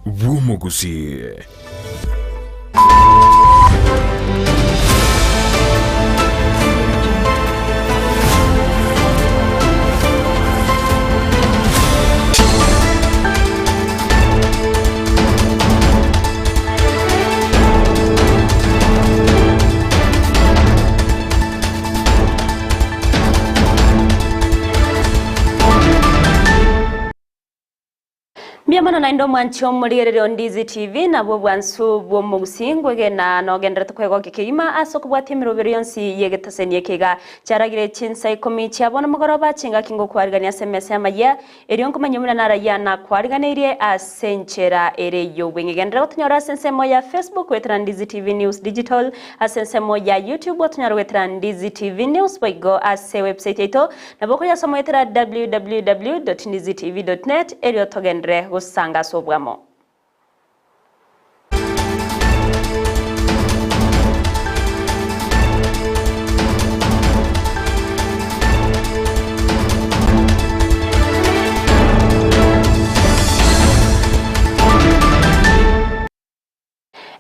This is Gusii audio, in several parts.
bw'omogusii. Mbuya mono naende omwanchi omorigereria o Ndizi TV nabwo obwansu bw'omogusii ngwegena nogenderete kwegokia kegima ase okobwatia emerobero yonsi y'egetaseni eke iga chiaragire chinsa ikomi chia bono mogoroba chingaki ngokwarigania ase emesa y'amayia erio nkomanya buna narayia nakwariganeirie ase enchera ere y'obweng'e genderera gotonyora ase ensemo ya Facebook goetera Ndizi TV News Digital ase ensemo ya YouTube otonyore goetera Ndizi TV News boigo ase website yaito Nabo okoyasoma goetera www.ndizitv.net erio togenderere gosanga ase obwamo.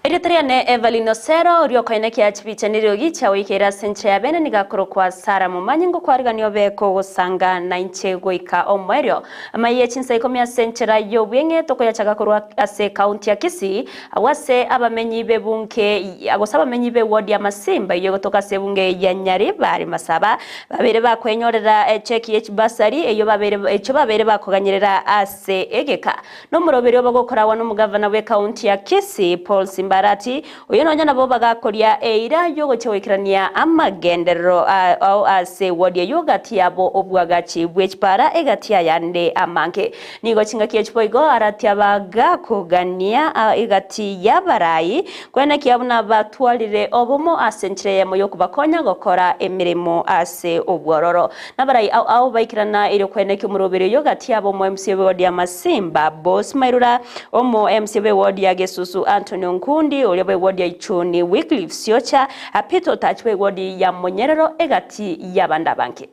Erieta riane Evelyn Osero, oria okoenekia chibicha neriogi chiagoikeire ase enchera ya bene nigo akorokwa Sarah Momanyi ngokwarigania obe kogosanga nainche goika omoerio. Amaiga ye chinsa ikomi ase enchera y'obweng'e tokoyachaka korwa ase ekaunti ya Kisii agwo ase abamenyi b'ebunge gose abamenyi b'eward ya Masimba eyio egotoka ase ebunge ya Nyaribari Masaba babeire bakwenyorera echeki ye chibasari eyio babeire echio babeire bakoganyerera ase egeka Nomoroberi obo gokoragwa nomogavana bw'ekaunti ya Kisii, Paul Simbarati, oyio nonya nabo bagakoria eira y'ogochia goikerania amagenderero ao ase ewodi eyio gati yabo obwagachi bwe chipara egati y'ayande amange. Nigo chingaki echi boigo aratia bagakogania egati y'abarai koenekia buna batwarire obomo ase enchera eyemo y'okobakonya gokora emeremo ase obwororo. Nabarai ao ao baikerana erio kweneki omoroberi oyo gati yabo omo MC b'ewodi ya Masimba, Boss Mairura, omo MC b'ewodi ya Gesusu Anthony Onkundi, oria bw'ewodi ya Ichuni Wycliffe Siocha, Peter Otachi bw'ewodi ya Monyerero egati y'abande abange.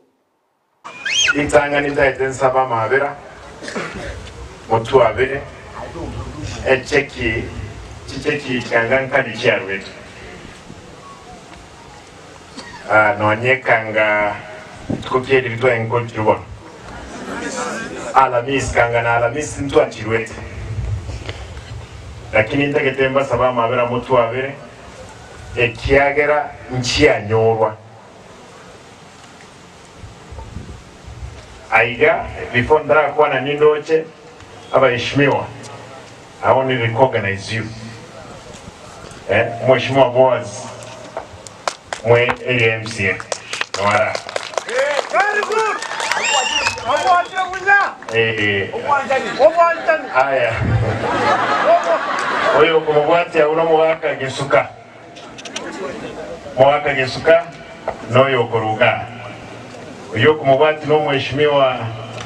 Ritang'ani ntaete nsabe amabera, motwabere echeki chicheki chianga nkari chiaruetwe. Nonye kanga rituko ki eri ritwaenkorire bono? Alamisi, kanga na Alamisi ntwachirwete. Lakini ntagete mbasabe amabera motwabere, ekiagera nchianyorwa. Aiga before ntarakwana nindoche abaheshimiwa, I only recognize you. Eh, Mheshimiwa Boaz mwe area MCA nwara. Eh, aya oyo okomobwatia uno mogaka gesuka mogaka gesuka noyo okoruga oyo okomobwati no mheshimiwa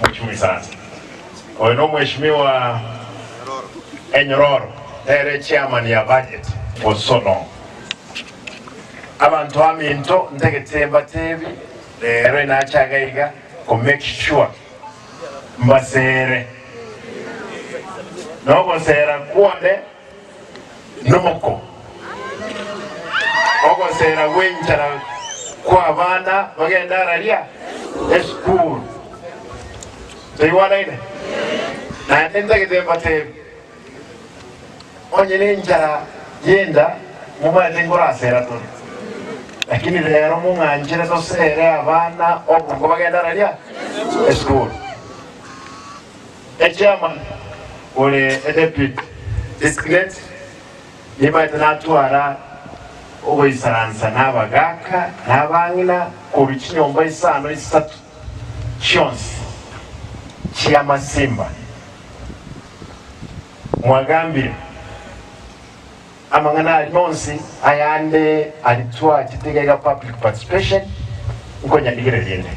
Mheshimiwa Isanza oyo no mheshimiwa Enyororo nere chairman ya budget for so long. Abanto aminto ntagete mbatebi rero inache iga ko make sure mbasere nogosera kwone nomoko ogosera gwenchara kwa abana bagende araria esukuru toigwanaine naende ntagete mbatebi Onye nenchara y'enda momanyete nkorasera tore, lakini rero mong'anchere tosere abana obongo bagende araria esukuru. Echairman ore edeputy designate nimanyete natwara ogoisaransa na abagaka na abang'ina korwa chinyomba isano isato chionsi chi'amasimba. Mwagambire amang'ana aria onsi ayande aria twachete iga iga public participation nkonyandigereria inde.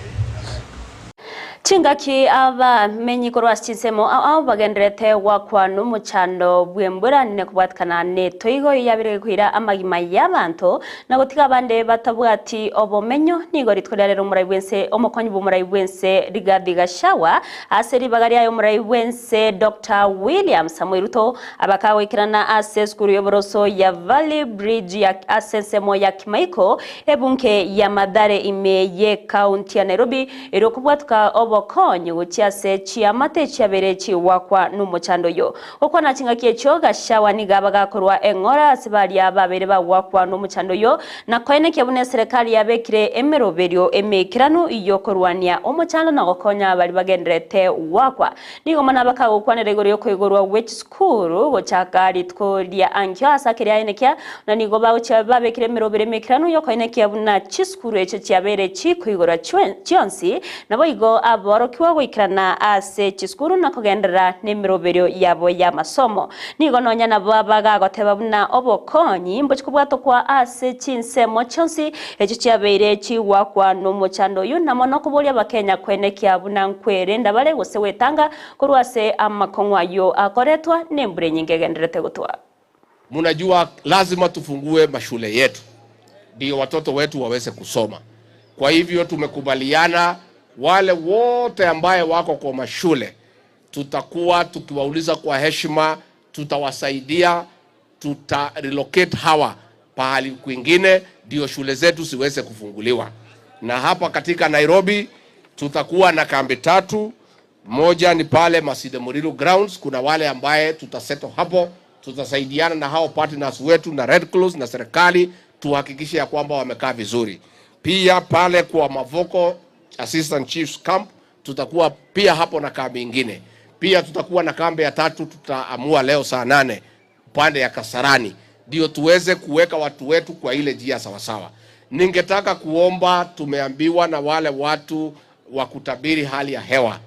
Chingaki abamenyi korwa ase chinsemo ao ao bagendererete goakwa nomochando bw'embura nene kobwatikana netoigo eyio yabeire koira amagima y'abanto na gotiga abande batabwati obomenyo. Nigo rituko ria rero omorai bw'ense omokonyi bw'omorai bw'ense Rigathi Gachagua ase ribaga riaye omorai bw'ense Doctor William Samoei Ruto abakagoikerana ase esukuru y'oboroso ya Valley Bridge ya ase ensemo ya Kimaiko ebunge ya Mathare ime y'ekaunti ya Nairobi Erio kobwatuka obokonyi gochia ase chiamate chiabere chigwakwa nomochando oyio. Gokwana chingaki echio, Gachagua nigo abagakorwa eng'ora ase baria babeire bagwakwa nomochando oyio, na koenekia buna eserekari yabekire emeroberio emeikeranu y'okorwania omochando na gokonya baria bagendererete gwakwa. Nigo mono abakagokwanera igoro y'okoigorwa gwe chisukuru gochaka rituko ria ankio ase akeria aenekia, na nigo bagochia babekire emeroberi emeikeranu y'okoenekia buna chisukuru echio chiabeire chikoigorwa chionsi, naboigo aborokigwa goikerana ase chisukuru na kogenderera nemeroberio yabo y'amasomo. Nigo nonya nabo abagagoteba buna obokonyi mbochie kobwatokwa ase chinsemo chionsi echio chiabeire chigwakwa nomochando oyio, na mono koboria Abakenya kwenekia buna nkwerenda bare gose gwetanga korwa ase amakong'u ayio akoretwa nembura enyinge egendererete gotwa. Munajua lazima tufungue mashule yetu ndio watoto wetu waweze kusoma. Kwa hivyo tumekubaliana wale wote ambaye wako kwa mashule tutakuwa tukiwauliza kwa heshima, tutawasaidia, tuta relocate hawa pahali kwingine ndio shule zetu ziweze kufunguliwa. Na hapa katika Nairobi tutakuwa na kambi tatu. Moja ni pale Masinde Muliro grounds, kuna wale ambaye tutasettle hapo, tutasaidiana na hao partners wetu na Red Cross na serikali tuhakikishe ya kwamba wamekaa vizuri. Pia pale kwa Mavoko Assistant Chiefs Camp tutakuwa pia hapo na kambi ingine. Pia tutakuwa na kambi ya tatu, tutaamua leo saa 8 pande ya Kasarani, ndio tuweze kuweka watu wetu kwa ile njia sawasawa. Ningetaka kuomba, tumeambiwa na wale watu wa kutabiri hali ya hewa,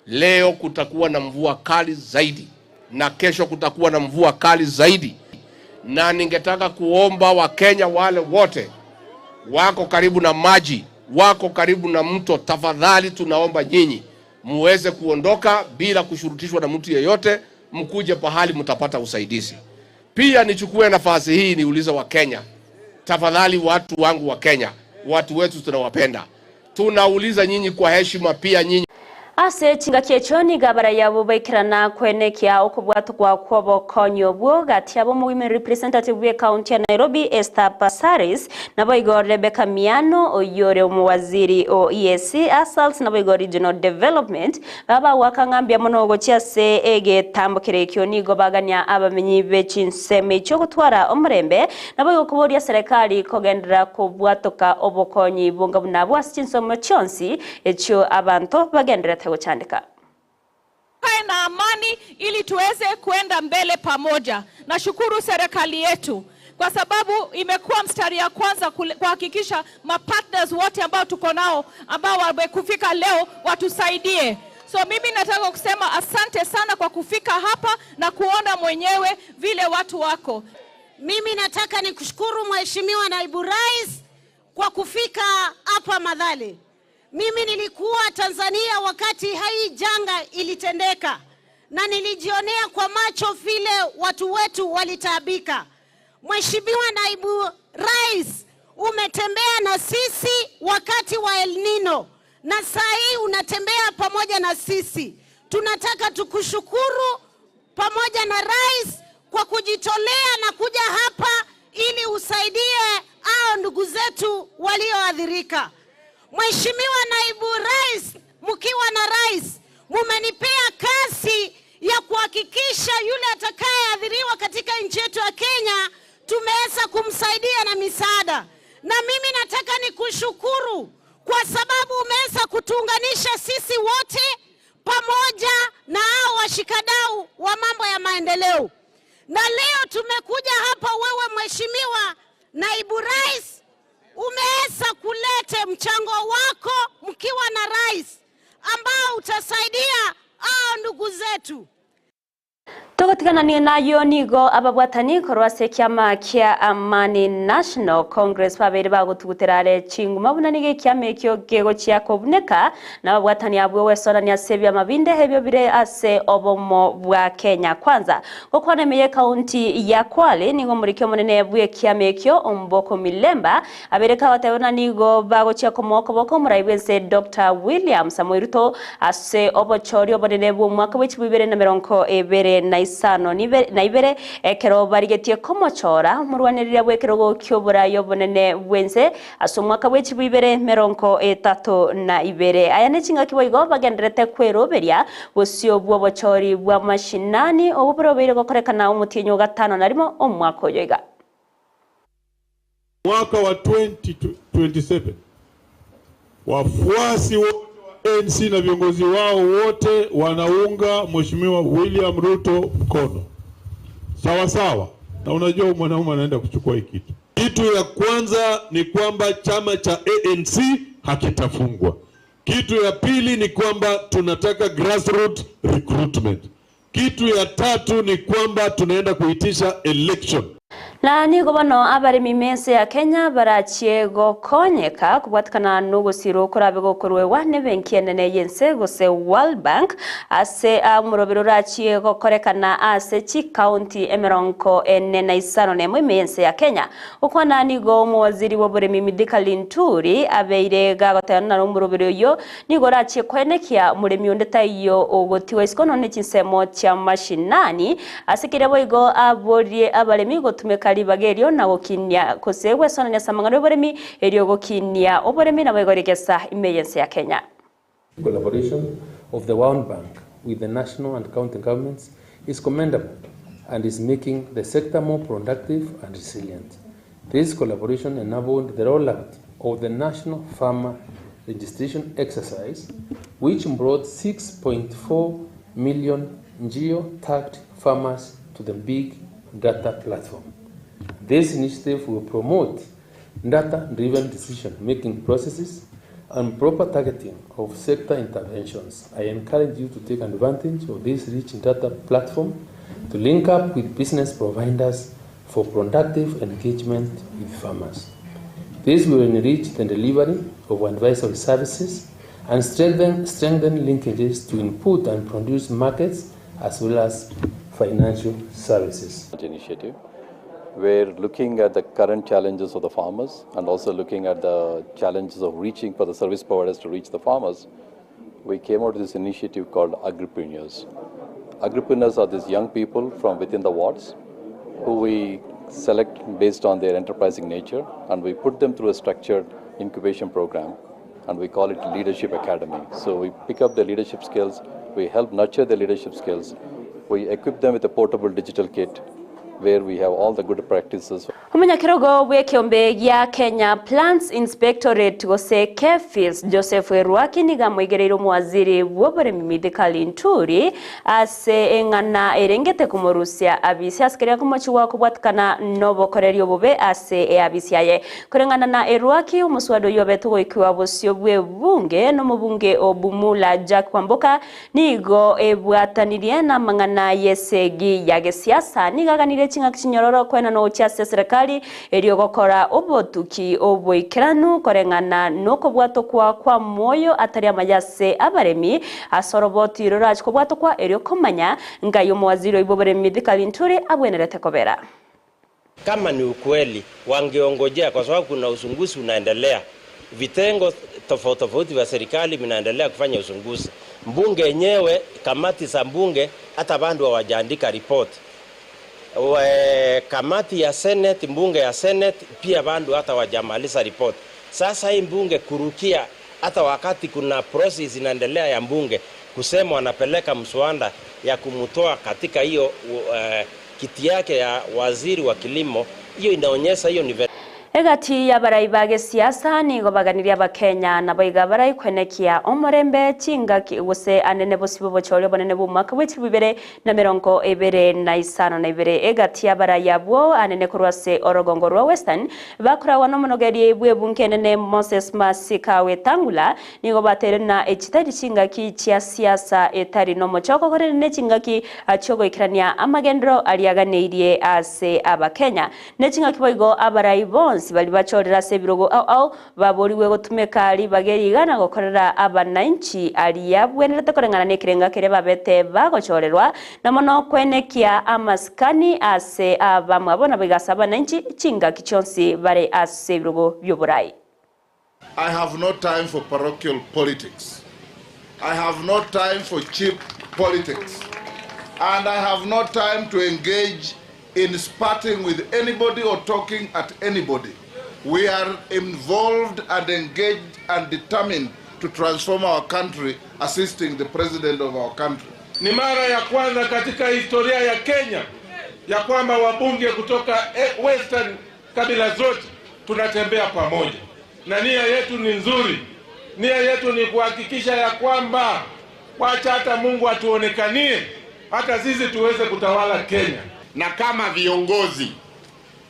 leo kutakuwa na mvua kali zaidi na kesho kutakuwa na mvua kali zaidi, na ningetaka kuomba Wakenya wale wote wako karibu na maji, wako karibu na mto, tafadhali tunaomba nyinyi muweze kuondoka bila kushurutishwa na mtu yeyote, mkuje pahali mtapata usaidizi. Pia nichukue nafasi hii niulize Wakenya, tafadhali, watu wangu wa Kenya, watu wetu tunawapenda, tunauliza nyinyi kwa heshima pia nyinyi Ase chingaki echio nigo abarai abwo baikerana koenekia okobwatokwa kw'obokonyi obwo gati yabo Women Representative bw'ecounty ya Nairobi Esther Passaris naboigo Rebecca Miano oyio ore omowaziri o EAC Asals naboigo Regional Development baba bagoaka ng'a mbuya mono gochia ase egetambo kere ekio nigo bagania abamenyi be chinsemo echio gotwara omorembe naboigo koboria serikali kogenderera kobwatoka obokonyi bonga buna abwo ase chinsomo chionsi Echio abanto bagendererete gochandeka. Tukae na amani ili tuweze kuenda mbele pamoja. Nashukuru serikali yetu kwa sababu imekuwa mstari ya kwanza kuhakikisha mapartners wote ambao tuko nao ambao wamekufika leo watusaidie. So mimi nataka kusema asante sana kwa kufika hapa na kuona mwenyewe vile watu wako. Mimi nataka nikushukuru Mheshimiwa Naibu Rais kwa kufika hapa Mathare. Mimi nilikuwa Tanzania wakati hii janga ilitendeka na nilijionea kwa macho vile watu wetu walitaabika. Mheshimiwa Naibu Rais, umetembea na sisi wakati wa El Nino na saa hii unatembea pamoja na sisi. Tunataka tukushukuru pamoja na rais kwa kujitolea na kuja hapa ili usaidie hao ndugu zetu walioathirika. Mheshimiwa Naibu Rais, mkiwa na rais, mumenipea kazi ya kuhakikisha yule atakayeathiriwa katika nchi yetu ya Kenya tumeweza kumsaidia na misaada. Na mimi nataka nikushukuru kwa sababu umeweza kutuunganisha sisi wote pamoja na hao washikadau wa mambo ya maendeleo. Na leo tumekuja hapa, wewe Mheshimiwa Naibu Rais, umeweza kulete mchango wako mkiwa na rais ambao utasaidia hao ndugu zetu. Gotiganania nayo nigo ababwatani korwa ase ekiama kia Amani National Congress babeire bagotugutera are chinguma buna nigo ekiama ekio kegochia kobuneka na ababwatani abwo gwesorania ase ebiama binde ebio bire ase obomo bwa Kenya Kwanza. Gokwana ime y'ekaunti ya Kwale nigo omoriki omonene bw'ekiama ekio Omboko Milemba abeire kagoteba buna nigo bagochia komoa okoboko omorai bw'ense Doctor William Samoei Ruto ase obochori obonene bw'omwaka bwe chibwa ibere na merongo ebere na isano na ibere ekero barigetie komochora omorwanereria bw'ekerogo ki'oborai obonene bw'ense ase omwaka bwe chibwa ibere merongo etato na ibere. Aya nechingaki boigo bagendererete kweroberia bosio bw'obochori bwa mashinani obwo borobeire gokorekana omotienyi o gatano na rimo omwaka oyo iga. Mwaka wa 2027 wafuasi wote wa ANC na viongozi wao wote wanaunga Mheshimiwa William Ruto mkono sawa sawa. Na unajua huyu mwanaume anaenda kuchukua hii kitu. Kitu ya kwanza ni kwamba chama cha ANC hakitafungwa. Kitu ya pili ni kwamba tunataka grassroots recruitment. Kitu ya tatu ni kwamba tunaenda kuitisha election. Na nigo bono abaremi mense ya Kenya barachie gokonyeka kobwatikana nogosira okorabe gokorwewa nebenki enene yense gose World Bank ase omorobero orachie gokorekana ase chikaunti emerongo ene na isano na emo ime yense ya Kenya. Okwana nigo omowaziri bwa oboremi Mithika Linturi abeire gagotebana naro omorobero oyo nigo orachie koenekia omoremi onde taiyo ogotiwa isiko nonye chinsemo chia mashinani ase keria boigo aborie abaremi gotumeka ribaga erio na gokinia gose gwesonania ase amang'ana y'oboremi erio gokinia oboremi nabo igoregesa ime y'ense ya Kenya. Collaboration of the World Bank with the national and county governments is commendable and is making the sector more productive and resilient. This collaboration enabled the rollout of the National Farmer Registration Exercise, which brought 6.4 million geo-tagged farmers to the big data platform. This initiative will promote data-driven decision-making processes and proper targeting of sector interventions. I encourage you to take advantage of this rich data platform to link up with business providers for productive engagement with farmers. This will enrich the delivery of advisory services and strengthen linkages to input and produce markets as well as financial services. Initiative. We're looking at the current challenges of the farmers and also looking at the challenges of reaching for the service providers to reach the farmers. We came out with this initiative called Agripreneurs. Agripreneurs are these young people from within the wards who we select based on their enterprising nature, and we put them through a structured incubation program, and we call it Leadership Academy. So we pick up their leadership skills, we help nurture their leadership skills, we equip them with a portable digital kit where we have all the good practices. Omonyakerogo bw'ekeombe gia Kenya Plants Inspectorate gose KEPHIS Joseph Erwaki niga moigereire omowaziri bw'oboremi Mithika Linturi ase eng'ana erengete komorusia abisi ase keria komochigwa kobwatikana nobokoreri obobe ase eabisi aye. Koreng'ana na Erwaki omoswada oyo obete goikiwa bosio bw'ebunge nomobunge Obumula Jack Kwamboka nigo ebwatanirie na amang'ana y'esegi ya gesiasa niga aganirie ching'aki chinyororo kwena nogochia ase serikali erio gokora obotuki oboikeranu koreng'ana nokobwatokwa kwa moyo atari amaya ase abaremi ase oroboti rorachi kobwatokwa erio komanya ngai omowaziri oibo oboremi Mithika Linturi abwenerete kobera. Kama ni ukweli wangeongojea, kwa sababu kuna uchunguzi unaendelea, vitengo tofauti tofauti vya serikali vinaendelea kufanya uchunguzi. Mbunge yenyewe, kamati za mbunge hata bado hawajaandika report. Kamati ya Senate, mbunge ya Senate pia bado hata hawajamaliza report. Sasa hii mbunge kurukia hata wakati kuna process inaendelea ya mbunge kusema wanapeleka mswada ya kumtoa katika hiyo kiti yake ya waziri wa kilimo, hiyo inaonyesha hiyo ni. Egati y'abarai ba gesiasa nigo baganirie Abakenya naboigo abarai kwenekia omorembe chingaki gose anene bosibwa obochori obonene bw'omwaka bwe chilifu ibere na emerongo ebere na isano na ibere. Egati y'abarai abwo anene korwa ase orogongo rwa Western bakoragwa nomonogeri bw'ebunke enene Moses Masika Wetangula nigo bateire na echitari chingaki chia siasa etari nomochoko korende nechingaki chiogoikerania amagenderero aria aganeirie ase Abakenya. Ne chingaki boigo abarai bonsi baria bachorire ase ebirogo ao ao baborigwe gotumeka ribaga eri iga na gokorera abanainchi aria bwenerete koreng'ana nekerengo keria babete bagochorerwa, na mono kwenekia amasikani ase abamwabo naboigo ase abanainchi chingaki chionsi bare ase ebirogo bi'oborai. I have no time for parochial politics. I have no time for cheap politics. And I have no time to engage in spatting with anybody or talking at anybody. We are involved and engaged and determined to transform our country, assisting the president of our country. Ni mara ya kwanza katika historia ya Kenya ya kwamba wabunge kutoka Western kabila zote tunatembea pamoja, na nia yetu ni nzuri. Nia yetu ni kuhakikisha ya kwamba wacha hata Mungu atuonekanie, hata sisi tuweze kutawala Kenya. Na kama viongozi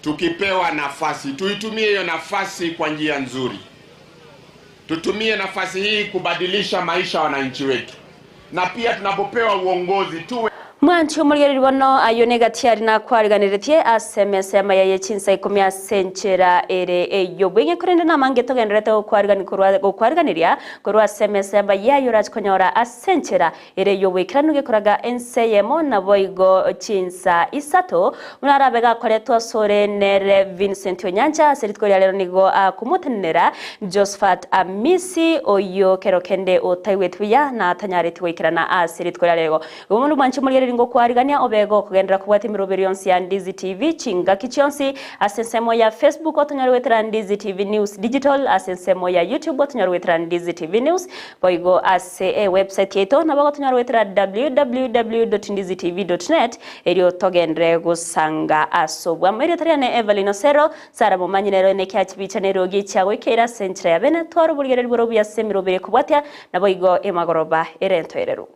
tukipewa nafasi, tuitumie hiyo nafasi kwa njia nzuri. Tutumie nafasi hii kubadilisha maisha ya wananchi wetu, na pia tunapopewa uongozi tuwe Mwanchi omorigereria bono ayio negati aria nakwariganeretie ase emesa y'amaya ye chinsa ikomi ase enchera ere ey'obweng'e korende namange togendererete gokwariganeria korwa ase emesa y'amaya ayio orache konyora ase enchera ere ey'oboikeranu gekoraga ense eyemo naboigo chinsa isato buna arabe gakoretwa asore nere Vincent Onyancha ase rituko ria rero nigo akomotenenera Josphat Amisi oyio kero kende otaigweti buya na atanyareti goikerana ase rituko ria rero. Igo bono mwanche omorigereria ngokwarigania obe gokogenderera kobwatia emeroberi yonsi ya Ndizi TV chingaki chionsi ase ensemo ya Facebook otonyore goetera Ndizi TV News Digital ase ensemo ya YouTube otonyore goetera Ndizi TV News boigo ase e website yaito nabo gotonyora goetera www.ndizitv.net erio togenderere gosanga ase obwamo. Erieta riane Evelyn Osero, Sarah Momanyi nero ene chibicha nerogi chiagoikeire ase enchera ya bene tware oborigereria bore obuya ase emeroberi ekobwatia naboigo emagoroba ere entoereru.